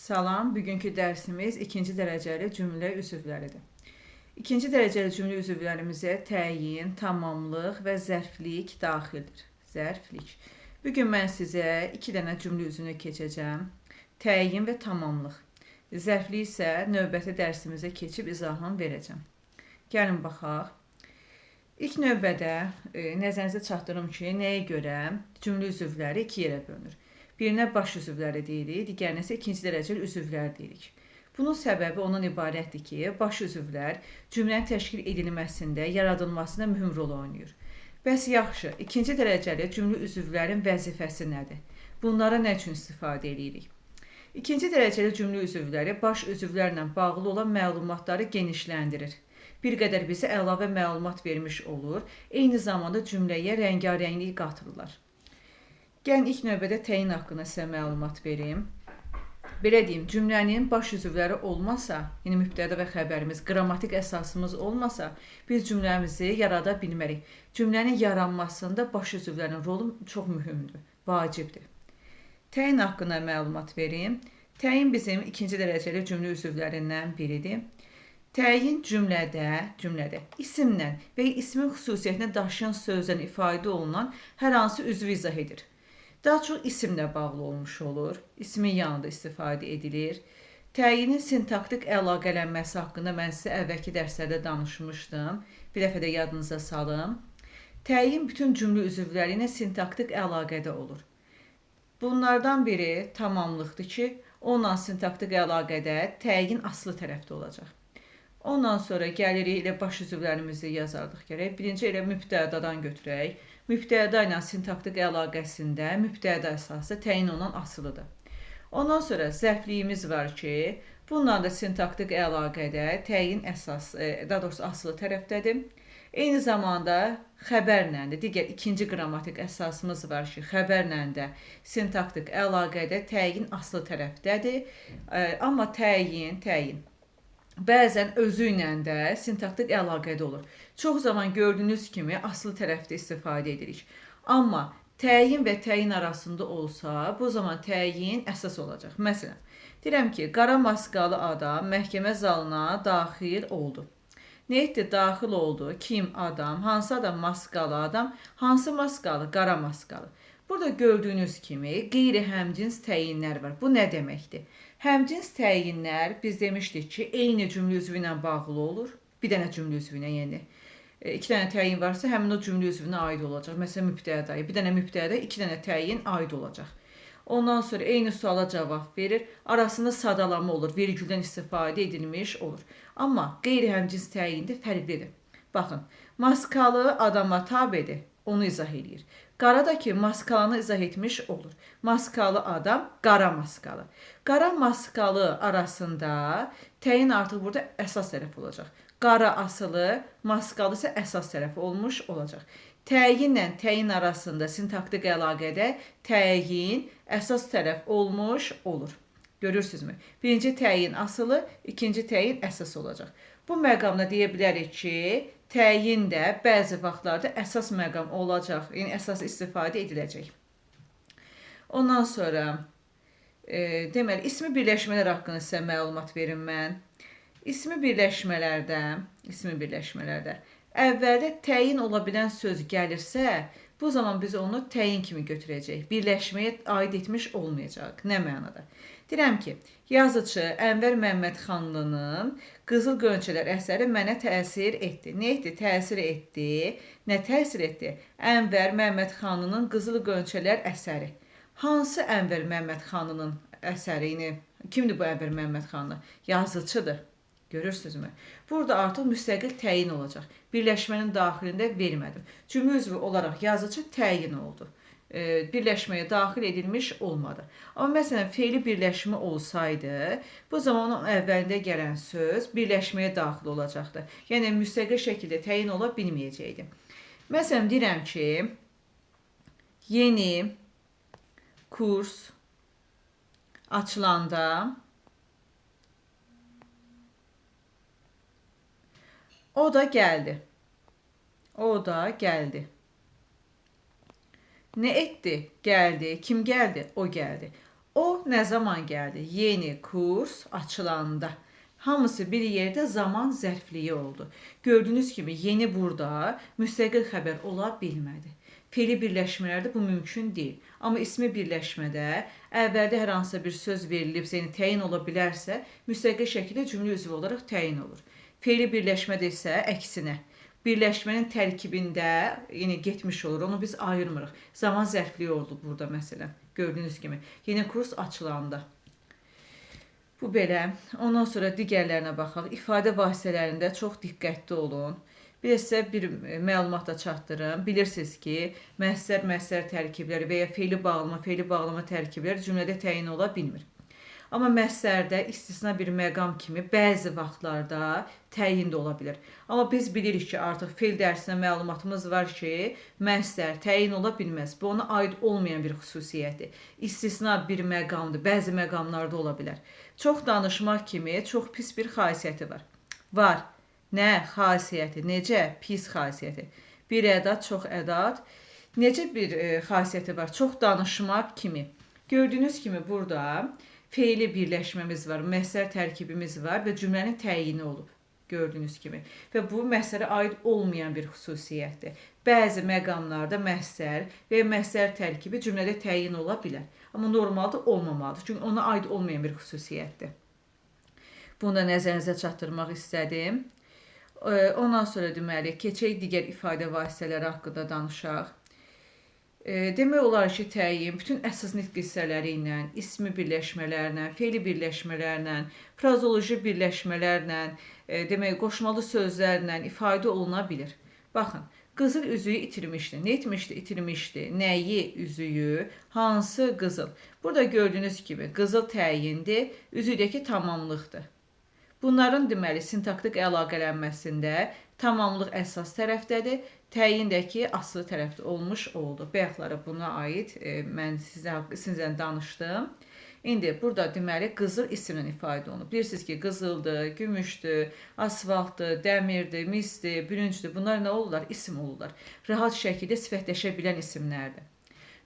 Salam, bugünkü dərsimiz ikinci dərəcəli cümlə üzvləridir. İkinci dərəcəli cümlə üzvlərimizə təyin, tamamlıq və zərflik daxildir. Zərflik. Bugün mən sizə iki dənə cümlə üzvünü keçəcəm. Təyin və tamamlıq. Zərflik isə növbəti dərsimizə keçib izahını verəcəm. Gəlin baxaq. İlk növbədə nəzərinizə çatdırım ki, nəyə görə cümlə üzvləri iki yerə bölünür. Birinə baş üzvləri deyirik, digərinə isə ikinci dərəcəli üzvlər deyirik. Bunun səbəbi ondan ibarətdir ki, baş üzvlər cümlənin təşkil edilməsində, yaradılmasında mühüm rol oynayır. Bəs yaxşı, ikinci dərəcəli cümlə üzvlərin vəzifəsi nədir? Bunlara nə üçün istifadə edirik? İkinci dərəcəli cümlə üzvləri baş üzvlərlə bağlı olan məlumatları genişləndirir. Bir qədər bizə əlavə məlumat vermiş olur, eyni zamanda cümləyə rəngarənglik qatırlar. Gəlin ilk növbədə təyin haqqında sizə məlumat verim. Belə deyim, cümlənin baş üzvləri olmasa, yəni mübtəda və xəbərimiz, qrammatik əsasımız olmasa, biz cümləmizi yarada bilmərik. Cümlənin yaranmasında baş üzvlərinin rolu çox mühümdür, vacibdir. Təyin haqqında məlumat verim. Təyin bizim ikinci dərəcəli cümlə üzvlərindən biridir. Təyin cümlədə isimlə və ismin xüsusiyyətini daşıyan sözlə ifadə olunan hər hansı üzvü izah edir. Daha çox isimlə bağlı olmuş olur, ismin yanında istifadə edilir. Təyinin sintaktik əlaqələnməsi haqqında mən sizə əvvəlki dərslərdə danışmışdım. Bir dəfə də yadınıza salım. Təyin bütün cümlə üzvləri ilə sintaktik əlaqədə olur. Bunlardan biri tamamlıqdır ki, onunla sintaktik əlaqədə təyin asılı tərəfdə olacaq. Ondan sonra gəlirik, elə baş üzvlərimizi yazardıq gərək. Birinci elə mübtədadan götürək. Mübtəda ilə sintaktik əlaqəsində mübtəda əsası təyin olunan asılıdır. Ondan sonra zərfliyimiz var ki, bununla da sintaktik əlaqədə təyin əsas, daha doğrusu asılı tərəfdədir. Eyni zamanda xəbərlə də digər ikinci qrammatik əsasımız var ki, xəbərlə də sintaktik əlaqədə təyin asılı tərəfdədir. Amma təyin bəzən özü ilə də sintaktik əlaqədə olur. Çox zaman gördüyünüz kimi asılı tərəfdə istifadə edirik. Amma təyin və təyin arasında olsa, bu zaman təyin əsas olacaq. Məsələn, deyirəm ki, qara maskalı adam məhkəmə zalına daxil oldu. Nə etdi? Daxil oldu. Kim? Adam. Hansı adam? Maskalı adam. Hansı maskalı? Qara maskalı. Burada gördüyünüz kimi qeyri-həmcins təyinlər var. Bu nə deməkdir? Həmcins təyinlər biz demişdik ki, eyni cümlə üzvü ilə bağlı olur. Bir dənə cümlə üzvü ilə, yəni iki dənə təyin varsa, həmin o cümlə üzvünə aid olacaq. Məsələn, mübtədaya. Bir dənə mübtəda, iki dənə təyin aid olacaq. Ondan sonra eyni suala cavab verir. Arasında sadalama olur, vergüldən istifadə edilmiş olur. Amma qeyri-həmcins təyində fərqlidir. Baxın, maskalı adama tabedir, onu izah eləyir. Qara da ki, maskalını izah etmiş olur. Maskalı adam, qara maskalı. Qara maskalı arasında təyin artıq burada əsas tərəf olacaq. Qara asılı, maskalı isə əsas tərəfi olmuş olacaq. Təyinlə təyin arasında sintaktik əlaqədə təyin əsas tərəf olmuş olur. Görürsünüzmü? Birinci təyin asılı, ikinci təyin əsas olacaq. Bu məqamda deyə bilərik ki, təyin də bəzi vaxtlarda əsas məqam olacaq, yəni əsas istifadə ediləcək. Ondan sonra, deməli, ismi birləşmələr haqqında sizə məlumat verim mən. İsmi birləşmələrdə əvvəldə təyin ola bilən söz gəlirsə, bu zaman biz onu təyin kimi götürəcəyik. Birləşməyə aid etmiş olmayacaq. Nə mənada? Deyirəm ki, yazıçı Ənvər Məmmədxanlının Qızıl Gönçələr əsəri mənə təsir etdi. Nə etdi? Təsir etdi. Nə təsir etdi? Ənvər Məmmədxanlının Qızıl Gönçələr əsəri. Hansı Ənvər Məmmədxanlının əsəri? Yəni, kimdir bu Ənvər Məmmədxanlı? Yazıçıdır. Görürsünüzmü? Burada artıq müstəqil təyin olacaq. Birləşmənin daxilində vermədim. Cümlə üzvü olaraq yazıçı təyin oldu. Birləşməyə daxil edilmiş olmadı. Amma məsələn, feili birləşmə olsaydı, bu zaman onun əvvəlində gələn söz birləşməyə daxil olacaqdı. Yəni, müstəqil şəkildə təyin ola bilməyəcəkdi. Məsələn, deyirəm ki, yeni kurs açılanda o da gəldi. O da gəldi. Nə etdi? Gəldi. Kim gəldi? O gəldi. O nə zaman gəldi? Yeni kurs açılanda. Hamısı bir yerdə zaman zərfliyi oldu. Gördüyünüz kimi yeni burada müstəqil xəbər ola bilmədi. Fe'li birləşmələrdə bu mümkün deyil. Amma ismi birləşmədə əvvəldə hər hansısa bir söz verilibsə, yəni təyin ola bilərsə, müstəqil şəkildə cümlə üzvü olaraq təyin olur. Fe'li birləşmədə isə əksinə. Birləşmənin tərkibində yəni getmiş olur, onu biz ayırmırıq. Zaman zərfliyi oldu burada məsələn. Gördüyünüz kimi yeni kurs açılanda. Bu belə. Ondan sonra digərlərinə baxaq. İfadə vasitələrində çox diqqətli olun. Bir də sizə bir məlumat da çatdırım. Bilirsiniz ki, məsdər, məsdər tərkibləri və ya fe'li bağlama, fe'li bağlama tərkibləri cümlədə təyin ola bilmir. Amma məsdərdə istisna bir məqam kimi bəzi vaxtlarda təyin də ola bilər. Amma biz bilirik ki, artıq fe'l dərsinə məlumatımız var ki, məsdər təyin ola bilməz. Bu ona aid olmayan bir xüsusiyyətdir. İstisna bir məqamdır. Bəzi məqamlarda ola bilər. Çox danışmaq kimi çox pis bir xasiyyəti var. Var. Nə xasiyyəti? Necə? Pis xasiyyəti. Bir ədad, çox ədad. Necə bir xasiyyəti var? Çox danışmaq kimi. Gördüyünüz kimi burada fe'li birləşməmiz var, məsdər tərkibimiz var və cümlənin təyini olub. Gördüyünüz kimi. Və bu məsdərə aid olmayan bir xüsusiyyətdir. Bəzi məqamlarda məsdər və məsdər tərkibi cümlədə təyin ola bilər. Amma normalda olmamalıdır. Çünki ona aid olmayan bir xüsusiyyətdir. Bunu da nəzərinizə çatdırmaq istədim. Ondan sonra deməli, keçək digər ifadə vasitələri haqqında danışaq. Demək olar ki, təyin bütün əsas nitq hissələri ilə, ismi birləşmələrlə, fe'li birləşmələrlə, frazoloji birləşmələrlə, demək, qoşmalı sözlərlə ifadə oluna bilir. Baxın, qızıl üzüyü itirmişdi. Nə etmişdi? İtirmişdi. Nəyi? Üzüyü. Hansı qızıl? Burada gördüyünüz kimi qızıl təyindir, üzükdəki tamamlıqdır. Bunların deməli sintaktik əlaqələnməsində tamamlıq əsas tərəfdədir, təyindəki asılı tərəfdə olmuş oldu. Bayaqları buna aid mən sizlə danışdım. İndi burada deməli qızıl isimlə ifadə olunub. Bilirsiniz ki, qızıldır, gümüşdür, asfaltdır, dəmirdir, misdir, bürüncdür. Bunlar nə olurlar? İsim olurlar. Rahat şəkildə sifətləşə bilən isimlərdir.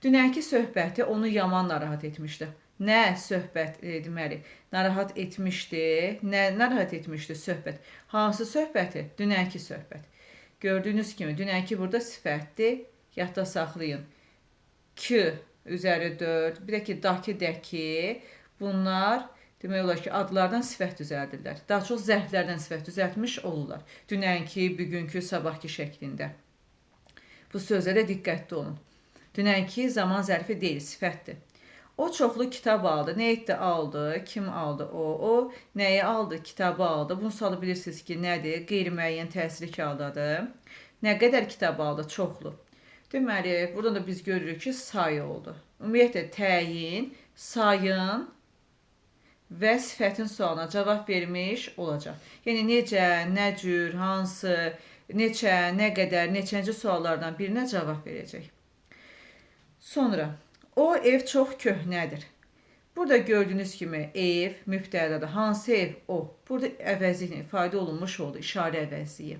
Dünənki söhbəti onu yaman narahat etmişdi. Nə söhbət deməli narahat etmişdi? Nə narahat etmişdi söhbət? Hansı söhbəti? Dünənki söhbət. Gördüyünüz kimi dünənki burada sifətdir. Yadda saxlayın. K üzəri 4, bir də ki dakı, dəki. Bunlar demək olar ki, adlardan sifət düzəldirlər. Daha çox zərflərdən sifət düzəltmiş olurlar. Dünənki, bugünkü, sabahki şəklində. Bu sözlərə diqqətli olun. Dünənki zaman zərfi deyil, sifətdir. O çoxlu kitab aldı. Nə etdi? Aldı. Kim aldı? O. O nəyi aldı? Kitabı aldı. Bunu sualı bilirsiniz ki, nədir? Qeyri-müəyyən təsirli haldadır. Nə qədər kitab aldı? Çoxlu. Deməli, buradan da biz görürük ki, say oldu. Ümumiyyətlə, təyin, sayın və sifətin sualına cavab vermiş olacaq. Yəni, necə, nə cür, hansı, neçə, nə qədər, neçənci suallardan birinə cavab verəcək. Sonra, o ev çox köhnədir. Burada gördüyünüz kimi ev mübtədadır. Hansı ev? O. Burada əvəzliklə ifadə olunmuş oldu, işarə əvəzliyi.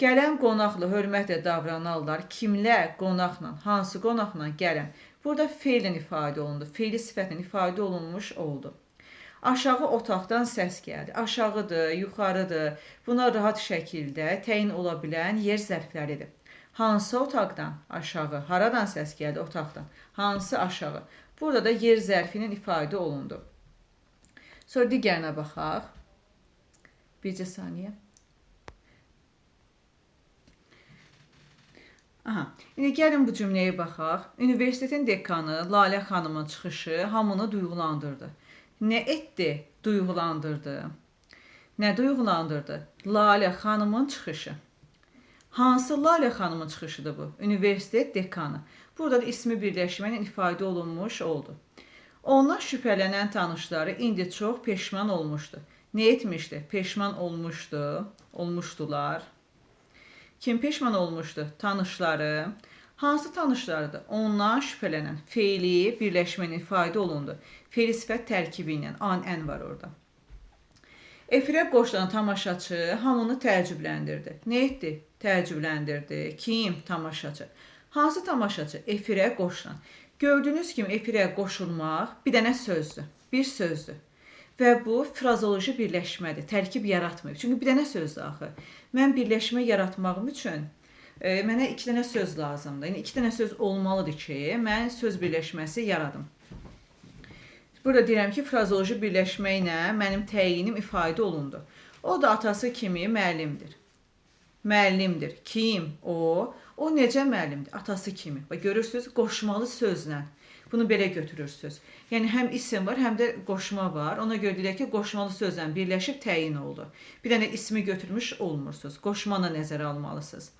Gələn qonaqla hörmətlə davranarlar. Kimlə? Qonaqla. Hansı qonaqla? Gələn. Burada fe'llə ifadə olundu. Fe'li sifətlə ifadə olunmuş oldu. Aşağı otaqdan səs gəldi. Aşağıdır, yuxarıdır. Buna rahat şəkildə təyin ola bilən yer zərfləridir. Hansı otaqdan? Aşağı. Haradan səs gəldi? Otaqdan. Hansı aşağı? Burada da yer zərfi ilə ifadə olundu. Sonra digərinə baxaq. Bircə saniyə. Aha. İndi gəlin bu cümləyə baxaq. Universitetin dekanı Lalə xanımın çıxışı hamını duyğulandırdı. Nə etdi? Duyğulandırdı. Nə duyğulandırdı? Lalə xanımın çıxışı. Hansı Lalə xanımın çıxışıdır bu? Universitet dekanı. Burada da ismi birləşmə ilə ifadə olunmuş oldu. Ondan şübhələnən tanışları indi çox peşman olmuşdu. Nə etmişdi? Peşman olmuşdu. Olmuşdular. Kim peşman olmuşdu? Tanışları. Hansı tanışlarıdır? Ondan şübhələnən. Fe'li birləşmə ilə ifadə olundu. Fe'li sifət tərkibi ilə. An, ən var orada. Efirə qoşulan tamaşaçı hamını təəccübləndirdi. Nə etdi? Təəccübləndirdi. Kim? Tamaşaçı. Hansı tamaşaçı? Efirə qoşulan. Gördüyünüz kimi efirə qoşulmaq bir dənə sözdür, bir sözdür. Və bu frazoloji birləşmədir, tərkib yaratmayıb. Çünki bir dənə sözdür axı. Mən birləşmə yaratmağım üçün mənə iki dənə söz lazımdır. Yəni iki dənə söz olmalıdır ki, mən söz birləşməsi yaradım. Burada deyirəm ki, frazoloji birləşmə ilə mənim təyinim ifadə olundu. O da atası kimi müəllimdir. Müəllimdir. Kim? O. O necə müəllimdir? Atası kimi. Bax, görürsünüz, qoşmalı sözlə. Bunu belə götürürsünüz. Yəni, həm isim var, həm də qoşma var. Ona görə deyək ki, qoşmalı sözlə birləşib təyin oldu. Bir dənə ismi götürmüş olmursunuz. Qoşmanı nəzərə almalısınız.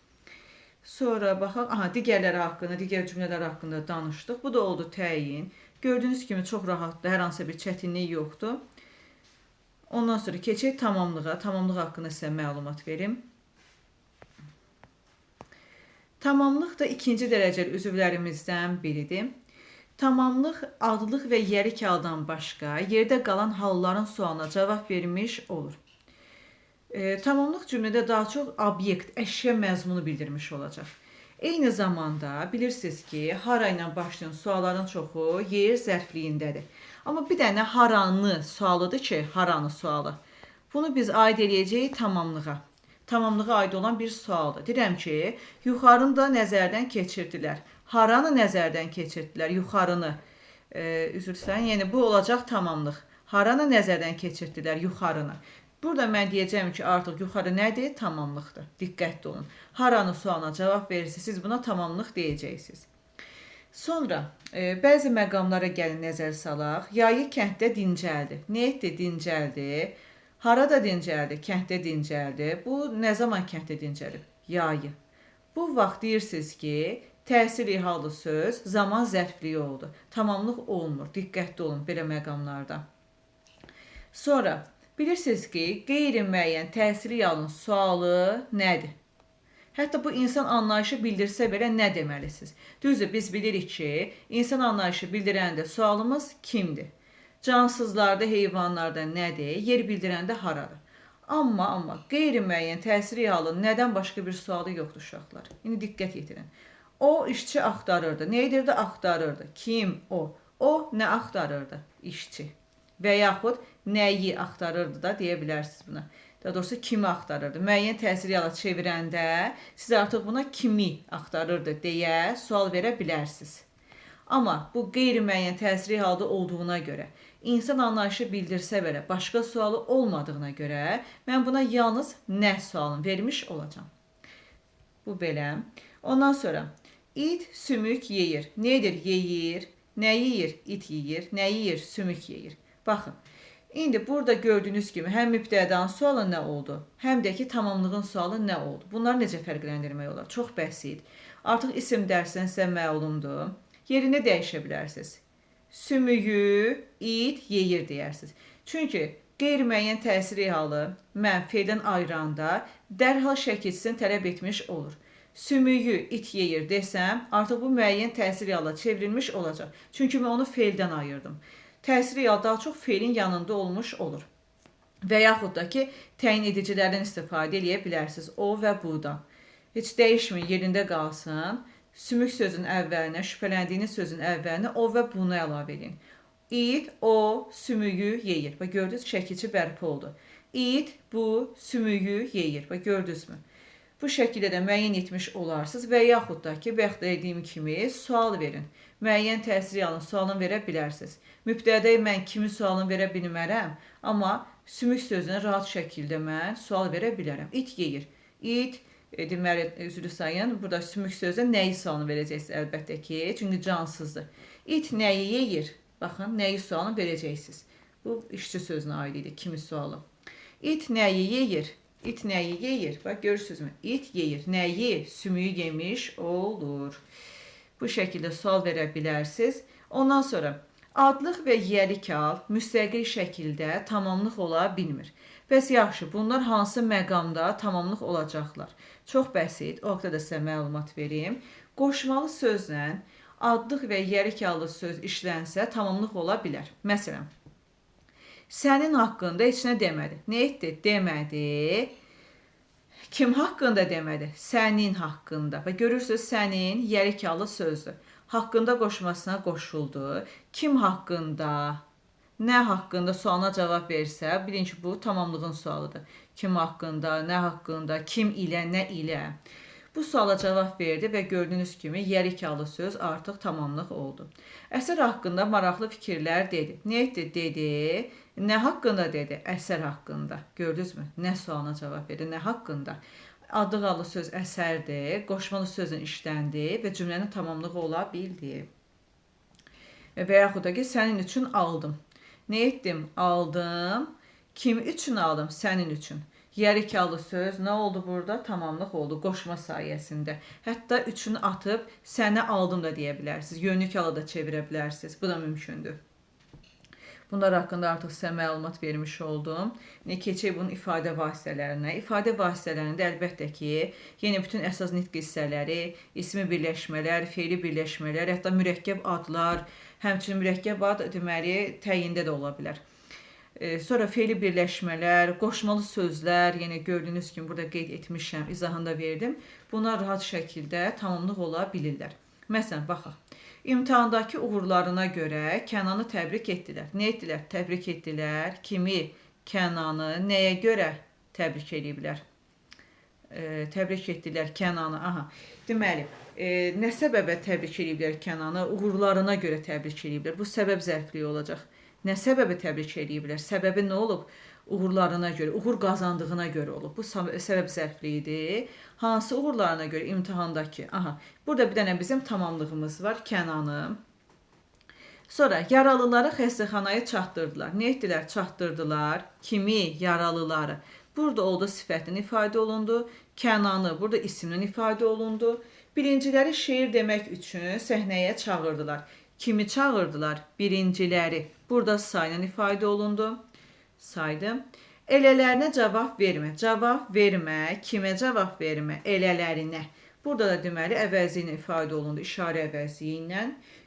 Sonra baxaq, aha, digərləri haqqında, digər cümlələr haqqında danışdıq. Bu da oldu təyin. Gördüyünüz kimi çox rahatdır, hər hansısa bir çətinlik yoxdur. Ondan sonra keçək tamamlığa. Tamamlıq haqqında sizə məlumat verim. Tamamlıq da ikinci dərəcəli üzvlərimizdən biridir. Tamamlıq adlıq və yərik haldan başqa yerdə qalan halların sualına cavab vermiş olur. Tamamlıq cümlədə daha çox obyekt, əşya məzmunu bildirmiş olacaq. Eyni zamanda bilirsiniz ki, hara ilə başlayan sualların çoxu yer zərfliyindədir. Amma bir dənə haranı sualıdır ki, haranı sualı. Bunu biz aid eləyəcəyik tamamlığa. Tamamlığa aid olan bir sualdır. Deyirəm ki, yuxarını da nəzərdən keçirdilər. Haranı nəzərdən keçirdilər? Yuxarını. Üzr istəyirəm. Yəni, bu olacaq tamamlıq. Haranı nəzərdən keçirdilər? Yuxarını. Burada mən deyəcəyəm ki, artıq yuxarı nədir? Tamamlıqdır. Diqqətli olun. Haranı sualına cavab verirsiniz, siz buna tamamlıq deyəcəksiniz. Sonra, bəzi məqamlara gəlin nəzər salaq. Yayı kənddə dincəldi. Nə etdi? Dincəldi. Harada dincəldi? Kənddə dincəldi. Bu, nə zaman kənddə dincəlib? Yayı. Bu vaxt deyirsiniz ki, təsir hallı söz zaman zərfliyi oldu. Tamamlıq olmur. Diqqətli olun belə məqamlarda. Sonra, bilirsiniz ki, qeyri-müəyyən təsirli halın sualı nədir? Hətta bu insan anlayışı bildirsə belə nə deməlisiniz? Düzdür, biz bilirik ki, insan anlayışı bildirəndə sualımız kimdir? Cansızlarda, heyvanlarda nədir? Yer bildirəndə haradır? Amma qeyri-müəyyən təsirli halın nədən başqa bir sualı yoxdur uşaqlar. İndi diqqət yetirin. O işçi axtarırdı. Nə edirdi? Axtarırdı. Kim? O. O nə axtarırdı? İşçi. Və yaxud nəyi axtarırdı da deyə bilərsiniz buna. Daha doğrusu kimi axtarırdı. Müəyyən təsirli hala çevirəndə siz artıq buna kimi axtarırdı deyə sual verə bilərsiniz. Amma bu qeyri-müəyyən təsirli halda olduğuna görə, insan anlayışı bildirsə belə başqa sualı olmadığına görə mən buna yalnız nə sualını vermiş olacağam. Bu belə. Ondan sonra it sümük yeyir. Nə edir? Yeyir. Nə yeyir? İt yeyir. Nə yeyir? Sümük yeyir. Baxın, indi burada gördüyünüz kimi həm mübtədanın sualı nə oldu, həm də ki tamamlığın sualı nə oldu. Bunları necə fərqləndirmək olar? Çox bəsit. Artıq isim dərsindən sizə məlumdur. Yerini dəyişə bilərsiniz. Sümüyü it yeyir deyərsiniz. Çünki qeyri-müəyyən təsirli halı mən feildən ayıranda dərhal şəkilçisini tələb etmiş olur. Sümüyü it yeyir desəm, artıq bu müəyyən təsirli hala çevrilmiş olacaq. Çünki mən onu feildən ayırdım. Təsirli hal daha çox feilin yanında olmuş olur. Və yaxud da ki, təyin edicilərdən istifadə eləyə bilərsiniz. O və budan. Heç dəyişməyin, yerində qalsın. Sümük sözün əvvəlinə, şübhələndiyiniz sözün əvvəlinə o və bunu əlavə edin. İt, o, sümüyü yeyir. Bax, gördünüz, şəkilçi bərpa oldu. İt, bu, sümüyü yeyir. Bax, gördünüzmü? Bu şəkildə də müəyyən etmiş olarsınız və yaxud da ki, bayaq da dediyim kimi sual verin. Müəyyən təsirli halın sualını verə bilərsiniz. Mübtədəyə mən kimi sualını verə bilmərəm, amma sümük sözünə rahat şəkildə mən sual verə bilərəm. İt yeyir. İt, deməli, üzrlü sayın, burada sümük sözə nəyi sualını verəcəksiniz əlbəttə ki, çünki cansızdır. İt nəyi yeyir? Baxın, nəyi sualını verəcəksiniz. Bu işçi sözünə aid idi, kimi sualı. İt nəyi yeyir? İt nəyi yeyir? Bax, görürsünüzmü? İt yeyir. Nəyi? Sümüyü yemiş olur. Bu şəkildə sual verə bilərsiniz. Ondan sonra adlıq və yiyəlik hal müstəqil şəkildə tamamlıq ola bilmir. Bəs yaxşı, bunlar hansı məqamda tamamlıq olacaqlar? Çox bəsit, o haqda da sizə məlumat verim. Qoşmalı sözlə adlıq və yiyəlik hallı söz işlənsə tamamlıq ola bilər. Məsələn, sənin haqqında heç nə demədi. Nə etdi? Demədi. Kim haqqında demədi? Sənin haqqında. Və görürsünüz, sənin yiyəlik hallı sözdür. Haqqında qoşmasına qoşuldu. Kim haqqında, nə haqqında sualına cavab versə, bilin ki, bu tamamlığın sualıdır. Kim haqqında, nə haqqında, kim ilə, nə ilə. Bu suala cavab verdi və gördüyünüz kimi yərikalı söz artıq tamamlıq oldu. Əsər haqqında maraqlı fikirlər dedi. Nə etdi? Dedi. Nə haqqında dedi? Əsər haqqında. Gördünüzmü? Nə sualına cavab verdi? Nə haqqında? Adlıqalı söz əsərdir, qoşmalı sözün işləndi və cümlənin tamamlığı ola bildi. Və yaxud da ki, sənin üçün aldım. Nə etdim? Aldım. Kim üçün aldım? Sənin üçün. Yərikalı söz nə oldu burada? Tamamlıq oldu qoşma sayəsində. Hətta üçünü atıb sənə aldım da deyə bilərsiniz. Yönlük da çevirə bilərsiniz. Bu da mümkündür. Bunlar haqqında artıq sizə məlumat vermiş oldum. İndi keçək bunun ifadə vasitələrinə. İfadə vasitələrində əlbəttə ki, yenə bütün əsas nitq hissələri, ismi birləşmələr, feili birləşmələr, hətta mürəkkəb adlar, həmçinin mürəkkəb ad deməli təyində də ola bilər. Sonra feili birləşmələr, qoşmalı sözlər, yəni gördüyünüz kimi burada qeyd etmişəm, izahını da verdim. Bunlar rahat şəkildə tamamlıq ola bilirlər. Məsələn, baxaq. İmtahandakı uğurlarına görə Kənanı təbrik etdilər. Nə etdilər? Təbrik etdilər. Kimi? Kənanı. Nəyə görə təbrik eləyiblər? Təbrik etdilər Kənanı. Aha. Deməli, nə səbəbə təbrik eləyiblər Kənanı? Uğurlarına görə təbrik eləyiblər. Bu səbəb zərfliyi olacaq. Nə səbəbə təbrik eləyiblər? Səbəbi nə olub? Uğurlarına görə, uğur qazandığına görə olub. Bu səbəb zərfliyidir. Hansı uğurlarına görə? İmtahandakı. Aha. Burada bir dənə bizim tamamlığımız var. Kənanı. Sonra yaralıları xəstəxanaya çatdırdılar. Nə etdilər? Çatdırdılar. Kimi? Yaralıları. Burada oldu sifətin ifadə olundu. Kənanı burada isimlə ifadə olundu. Birinciləri şeir demək üçün səhnəyə çağırdılar. Kimi çağırdılar? Birinciləri. Burada sayla ifadə olundu. Saydım. Elələrinə cavab vermə. Cavab vermə. Kimə cavab vermə? Elələrinə. Burada da deməli əvəzi ilə ifadə olundu. İşarə əvəzi ilə.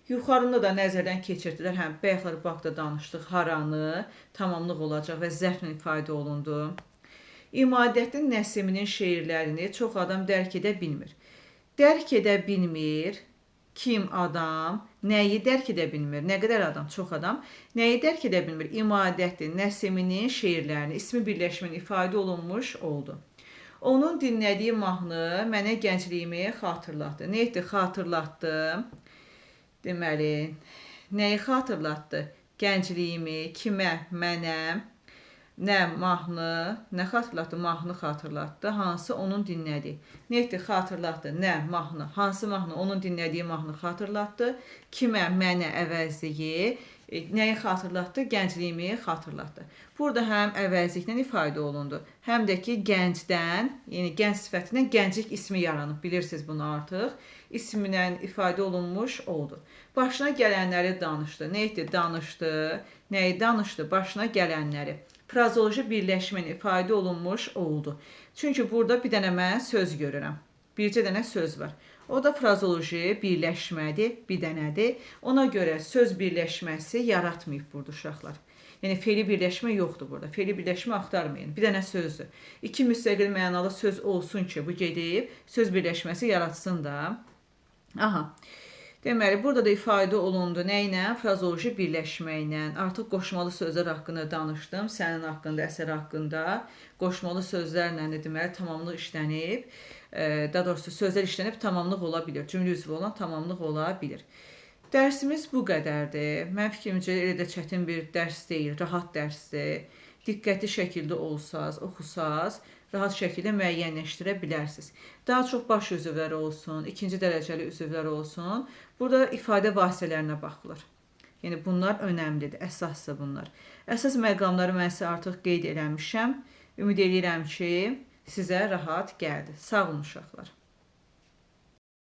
Yuxarında da nəzərdən keçirdilər. Həm bayaqlar baxda danışdıq. Haranı tamamlıq olacaq və zərflə ifadə olundu. İmadəddin Nəsiminin şeirlərini çox adam dərk edə bilmir. Dərk edə bilmir. Kim adam? Nəyi dərk edə bilmir? Nə qədər adam? Çox adam. Nəyi dərk edə bilmir? İmadəddin Nəsiminin şeirlərini, ismi birləşməni ifadə olunmuş oldu. Onun dinlədiyi mahnı mənə gəncliyimi xatırlatdı. Nə etdi? Xatırlatdı. Deməli, nəyi xatırlatdı? Gəncliyimi, kimə? Mənə. Nə mahnı, nə xatırlatdı? Mahnı xatırlatdı. Hansı? Onun dinlədiyi. Nə etdi? Xatırlatdı. Nə mahnı? Hansı mahnı? Onun dinlədiyi mahnı xatırlatdı. Kimə? Mənə əvəzliyi. Nəyi xatırlatdı? Gəncliyimi xatırlatdı. Burada həm əvəzliklə ifadə olundu, həm də ki, gəncdən, yəni gənc sifətindən gənclik ismi yaranıb. Bilirsiniz bunu artıq. İsminə ifadə olunmuş oldu. Başına gələnləri danışdı. Nə etdi? Danışdı. Nəyi danışdı? Başına gələnləri. Frazeoloji birləşmə ilə ifadə olunmuş oldu. Çünki burada bir dənə mən söz görürəm. Bircə dənə söz var. O da frazeoloji birləşmədir, bir dənədir. Ona görə söz birləşməsi yaratmayıb burada uşaqlar. Yəni feili birləşmə yoxdur burada. Feili birləşmə axtarmayın. Bir dənə sözdür. İki müstəqil mənalı söz olsun ki, bu gedib söz birləşməsi yaratsın da. Aha. Deməli, burada da ifadə olundu nə ilə? Frazeoloji birləşmə ilə. Artıq qoşmalı sözlər haqqında danışdım. Sənin haqqında, əsər haqqında. Qoşmalı sözlərlə də deməli tamamlıq işlənib. Daha doğrusu sözlər işlənib tamamlıq ola bilir. Cümlə üzvü olan tamamlıq ola bilir. Dərsimiz bu qədərdir. Mən fikrimcə elə də çətin bir dərs deyil, rahat dərsdir. Diqqətli şəkildə olsaz, oxusaz, rahat şəkildə müəyyənləşdirə bilərsiniz. Daha çox baş üzvləri olsun, ikinci dərəcəli üzvlər olsun. Burada ifadə vasitələrinə baxılır. Yəni bunlar önəmlidir, əsasdır bunlar. Əsas məqamları mən sizə artıq qeyd eləmişəm. Ümid eləyirəm ki, sizə rahat gəldi. Sağ olun uşaqlar.